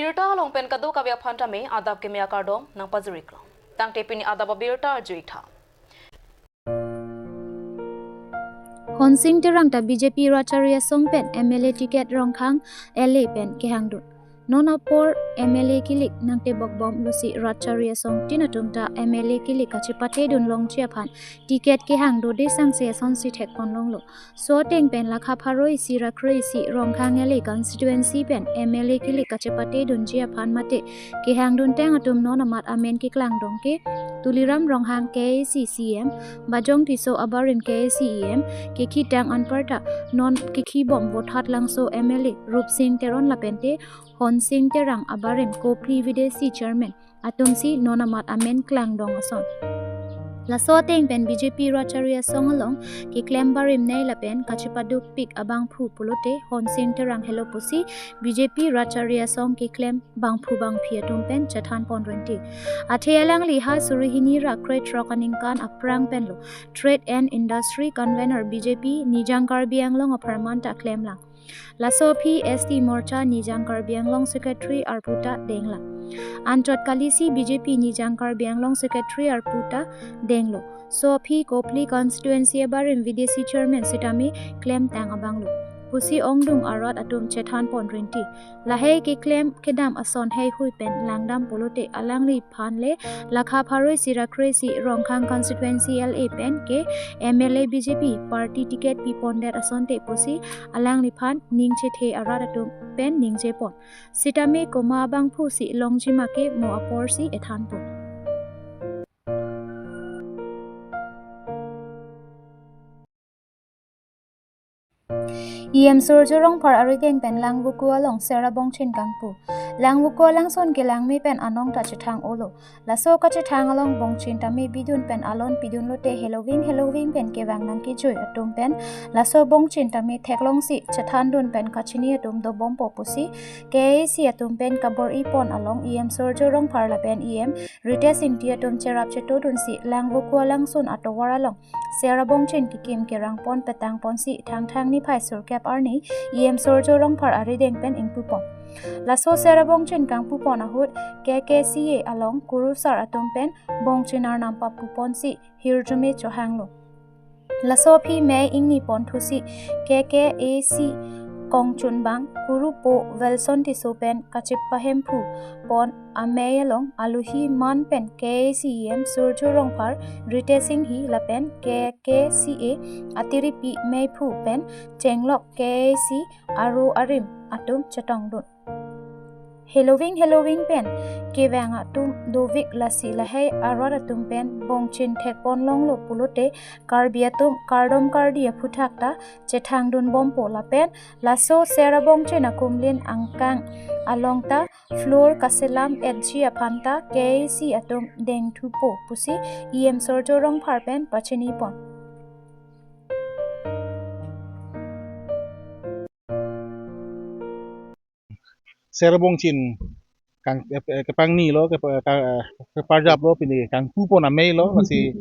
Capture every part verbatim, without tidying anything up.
Birta along pen kadokave aphan tame adap keme akardom nangpajiriklo. Tangte pini adap abirta arjuitha. Honsing Terang ta B J P Ratchari Asong pen M L A ticket Rongkhang L A pen kehangdun. Non apor M L A kilik nangtebokbomlo si Ratchari Asong tin atum ta M L A kilik kachepatedun longji aphan ticket kehang dode sangse asonsi thekponlonglo. Laso ateng pen lakha pharo isi ra kre-isi Rongkhang L A constituency pen M L A kilik kachepatedunji aphan mate kehangduntang atum non amat amen keklangdun ke Tuliram Ronghang K A A C C E M, Bajong Tisso abarim K A A C E M, kekhitang anparta non kekhibom Vothatlangso M L A Rupsing Teron lapente Honsing Terang abarim Kopili V D C chairman atumsi non amat amen klangdun ason. Laso ateng pen B J P Ratchari Asong along keklem barim nei lapen kachepadukpik abangphu pulote Honsing Terang helo pusi B J P Ratchari Asong keklem bangphu bangphi atum pen chethanpon rinti. Athe alangli ha suri hini ra krethrok aningkan aphrang penlo Trade and Industry Convenor B J P Nijang Karbi Anglong apharman ta klemlang. Laso aphi S T Morcha Nijang Karbi Anglong Secretary arpu ta denglang. Anchot kalisi B J P Nijang Karbi Anglong Secretary arpu ta denglo. Laso aphi Kopili constituency abarim V D C chairman sitame klemtang abanglo pusi ongdung arat atum chethanpon rinti. Lahei keklem kedam ason heihui pen langdam pulote alangliphan le lakha pharo isi ra kre-isi Rongkhang constituency L A pen ke M L A B J P party ticket pipondet asonte pusi alangliphan ning chethe arat atum pen ningjepon. Sitame komat abangphusi longji ma ke mo aporsi ethanpon. E M Surjya Rongphar arideng pen Langvoku along Sera Bongchin kangpu. Langvoku alangsun ke langme pen anong ta chethang-olo. Laso kachethang along bongchin tame bidun pen alon pidunlote heloving heloving pen kevang nangkejui atum pen laso bongchin tame theklongsi chethandun pen kachini atum dobompo pusi K A A C atum pen kabor-ipon along E M Surjya Rongphar lapen E M Ritesh Ingti atum cherap chetodunsi Langvoku alangsun atovar along Sera Bongchin kekim kerangpon petangponsi Thangthang niphai sirkep arni E M Surjya Rongphar arideng pen ingpupon. Laso Sera Bongchin kangpupon ahut K K C A along kurusar atum pen bongchin arnam papuponsi hirjume chohanglo. Laso aphi mei ingni ponthusi K K A C kongchunbang kurupo Wilson Tisso pen kachepahemphu pon amei along alohi man pen K A A C E M Surjya Rongphar, Ritesh Ingti lapen K K C A atiripi meiphu pen chenglok K A A C aro arim atum chetongdun. Heloving heloving pen kevang atum dovik lasi lahei arat atum pen bongchin thekponlonglo pulote Karbi atum kardom kardi aphuthak ta chethangdunbompo lapen laso Sera Bongchin akumlin angkang along ta floor kaselam etji aphan ta K A A C atum dengthupo pusi E M Surjya Rongphar pen pachinipon. Sera Bongchin kang eh, eh, kepangnilo kepa- ka- eh, keparjaplo pini kangpupon ameilo lasi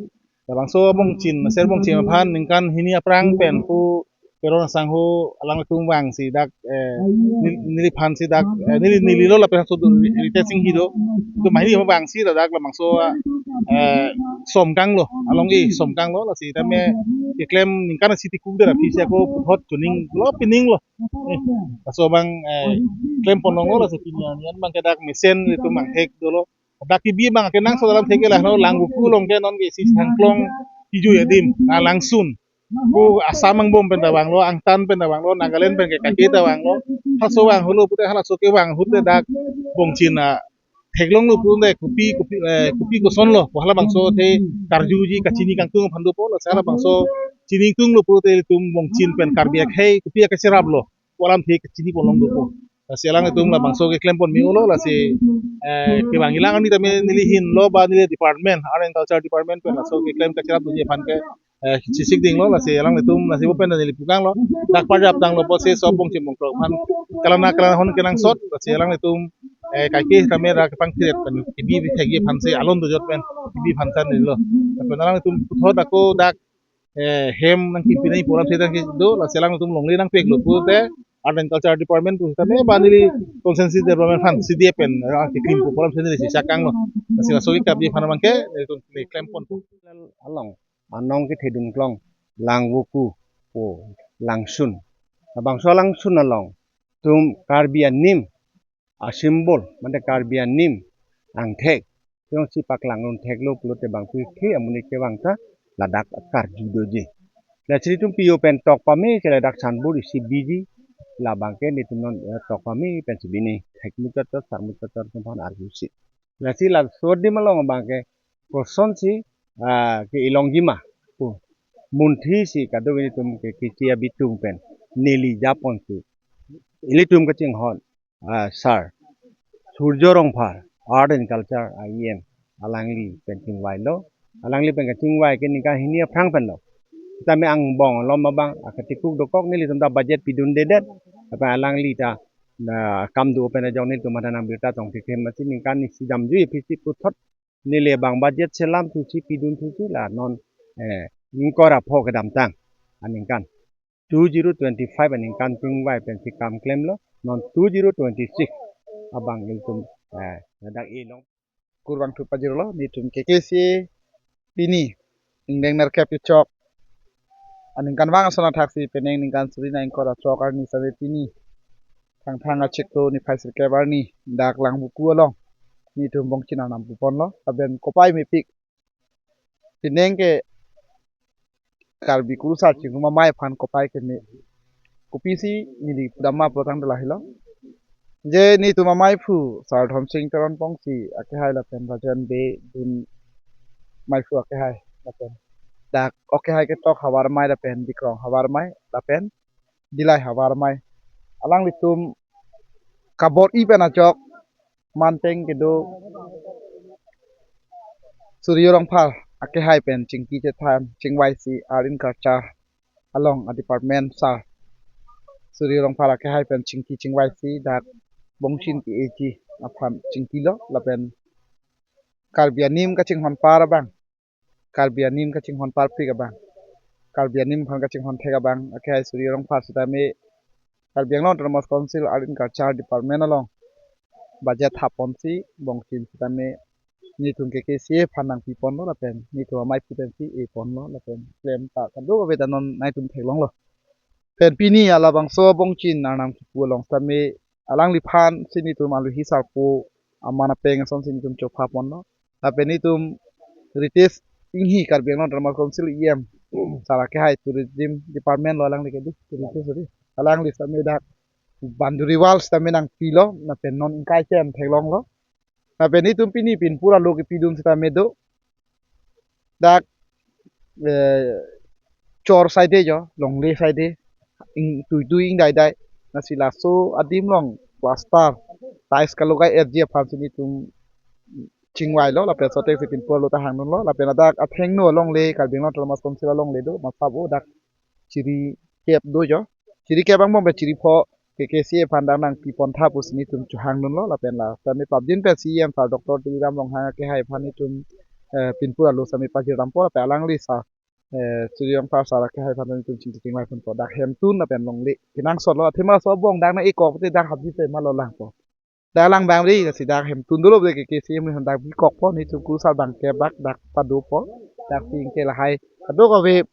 labangso bongchin Sera Bongchin aphan ningkan hini aphrang pen pu Teron asangho alanglitum vangsi dak eh, nil- neliphansi dak eh, neli nelilo lapen so Ritesh Ingti do itu mahini vangsi dak labangso eh, somkanglo along e somkanglo lasi tame keklem ningkan si tikuk der aphi si ako puthot chuning lo pining lo. Eh, laso abang eh, klem ponlonglo laso pini an yan abang ke dak mesen itu mangthek dolo. Dak kebi abang kenangsot alam thek ke lahno Langvoku along ke non ke isi Sangklong kejui adim na langsun. Ko Assam angbong pen ta vanglo, angtan pen ta vanglo, Nagaland pen ke kake ta vanglo. Halaso vang holo pute halaso kevang ahut le dak bongchin a theklonglo pute kopi kopi eh, kopi kosonlo. Halabangso athe karjuji kachini kangtung aphan dopo, lasi halabangso chinitunglo pute ilitum bongchin pen Karbi akhei kopi akacheraplo. Alamthe kachiniponlong dopo. Lasi alanglitum labangso keklem pon me-olo lasi eh, kevang ilang ani tame neli hinlo ba neli department, Art and Culture Department pen laso keklem kacherap doji aphan ke eh, chisik dinglo lasi alanglitum lasi bo pen neli pukanglo dak parjaptanglo pusi so bongchin bongkrok aphan kalana kalana hon kenangsot lasi alanglitum eh, kaike tame ra kepangthiret pen kebi thekji aphansi alon dojot pen kebi aphan ta nelilo. Lapen alanglitum puthot ako dak eh, hem nangkipinai pu alamthe nangkedo lasi alanglitum longle nangpeklo pute Art and Culture Department pu sitame ba neli Constituency Development Fund, C D F pen, ah, keklimpo pu alam si neli si chakanglo. Lasi laso kekapji aphan abangke, eh, neli klempon. Along, anong kethedun klong, Langvoku pu Langsun. Labangso Langsun along, tum Karbi anim a-symbol, mate Karbi anim angthek, jongsi paklang run theklo pulote bang pirthe amonit kevang ta ladak karju doji. Lasi nelitum P O pen tok pame ke ladak sanbur isi biji, labangke nelitum non, eh, tok pame pensi bini thekmuchot chot, sarmuchot chot atum aphan arjusi. Lasi laso adim along abangke kosonsi, ah, ke-elongji ma pu munthisi kadokave nelitum ke keche abitung pen neli japonsi ilitum kachinghon, ah, sir Surjo Rongphar, Art and Culture a-E M, alangli pen chingvailo. Alangli pen kachingvai ke ningkan hini aphrang penlo. Sitame angbong malom abang, akatikuk dokok, nelitum ta budget pidundedet. Lapen alangli ta na kam do pen ajok nelitum mata nang birta tong tikem masi ningkan isi damjui aphisi puthot neli abang budget selam thusi pidun thusi la non, eh, ingkoi ra pho kedamtang aningkan two zero twenty-five aningkan chingvai pensi kam klemlo, non two zero twenty-six abang ilitum, eh, ladak elong. Kurvangthu pajirlo, nelitum K K C A pini ingdeng nerkep kechok aningkanvang ason athaksi penang ningkan suri ingkoi ra chok arni sitame pini Thangthang achiklo niphai sirkep arni dak Langvoku along nelitum Bongchin Arnam puponlo, lapen kopai mepik penang ke Karbi Kurusar Chingrum Amei aphan kopai keme. Kopisi neli pudam ma pulotangte lahelo. Je nelitum ameiphu Sar Dhomsing Teronpong si akehai lapen Rajan Bey dun ameiphu akehai lapen dak akehai ketok Havar Amei lapen Bikrong Havar Amei lapen Dilai Havar Amei. Alanglitum kabor-i pen ajok manpeng kedo Surjo Rongphar akehai pen chingki chethan chingvaisi Art and Culture along a-department sir Surjo Rongphar akehai pen chingki chingvaisi dak Bongchin ke-eji aphan chingkilo lapen Karbi anim kachinghon par abang, Karbi anim kachinghon parpik abang, Karbi anim aphan kachinghon thek abang akehai Surjo Rongphar sitame Karbi Anglong Autonomous Council Art and Culture Department along budget haponsi Bongchin sitame nelitum K K C A aphan nangpiponlo lapen nelitum ameiphu pensi eponlo lapen klem ta kadokave ta non nangtum theklonglo. Pen pini alabangso Bongchin Arnam kipu along sitame alangliphan si nelitum aluhi sarpo aman apeng ason si nelitum chophaponlo. Lapen nelitum Ritesh Enghi Karbi Anglong Autonomous Council E M sar akehai Tourism Department lo alangli kedi Ritesh ri. Alangli sitame dak boundary wall sitame nangpilo, lapen non ingkai chem theklonglo. Lapen nelitum pini pinpur alo kepidun sitame do dak, eh, chor side jo, longle side, ing tuitui ingdaidai. Lasi laso adim along plaster, tiles kalogai erji aphan si nelitum chingvailo, lapen sote si pinpur alo ta hangdunlo, lapen ladak athengno alongle, Karbi Anglong Autonomous Council alongle do, masap o dak chirikep do jo. Chirikep angbong pen chiripho K K C A aphan dak nangpipontha pusi nelitum chohangdunlo, lapen la sitame prapjin pen C E M sir Doctor Tuliram Ronghang akehai aphan nelitum, eh, pinpur alo sitame pajir dampo, lapen alangli sir, eh, Surjo Rongphar sir akehai aphan nelitum chingki chingvaiponpo. Dak hemtun lapen longle kenangsotlo, athema laso abong dak nang-ekok te dak hapji te malo langpo. Dak lang bang ri, lasi dak hemtun dolo bre ke K K C A amonit aphan dak bikokpo, nelitum Kurusar abangke bak dak padopo, dak si ingke lahai kadokave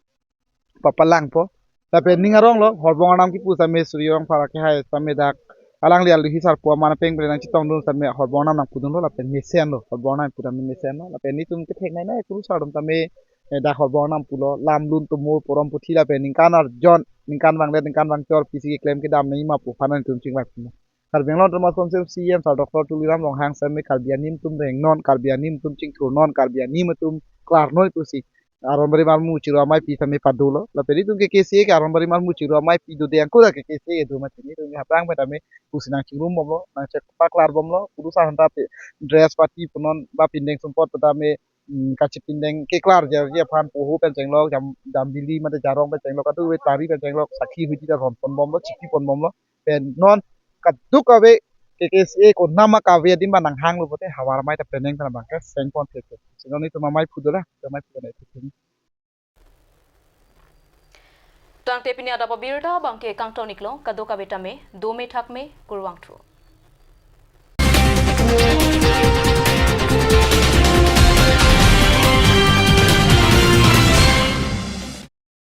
papalangpo. Lapen ning aronglo, Horbong Arnam kipu sitame Surjo Rongphar akehai sitame dak alangli aluhi sarpo aman apeng pen nangchetongdun sitame Horbong Arnam nangpudunlo, lapen mesenlo, Horbong Arnam pu sitame mesenlo, lapen nelitum kethek nai nai Kurusar atum sitame, eh, dak Horbong Arnam pulo, lam lun tumor porom puthi lapen ningkan arjon, ningkan vangdet, ningkan vangchor pisi keklem kedam nangji ma pu aphan nelitum chingvaiponlo. Karbi Anglong Autonomous Council C E M sir Doctor Tuliram Ronghang sitame Karbi anim atum rengnon, Karbi anim atum chingthurnon, Karbi anim atum klarnon pusi Aronbari Marmu Chiru Amei pi sitame padolo. Lapen nelitum K K C A ke Aronbari Marmu Chiru Amei pi dode angkura K K C A ke do mati nelitum ke haprang pen tame pusi nangchingrum bomlo, nangchek paklar bomlo, Kurusar aphanta pe dress pati punon ba pindeng sumpot pu tame, mm, kachipindeng keklar jerji aphan poho pen chenglok, jam, jambili mate jarong pen chenglok, kadokave tari pen chenglok, sakhi huji ta ronpon bomlo, chipipon bomlo. Pen non kadokave K K C A konama kave adim ba nanghanglo pote Havar Amei ta penang ta abangke sengpon thek. Sino nelitum ameiphu dola, ameiphu na itu. Tangte pini adap abirta abangke kangton-iklo, kadokave tame dome thakme, kurvangthu.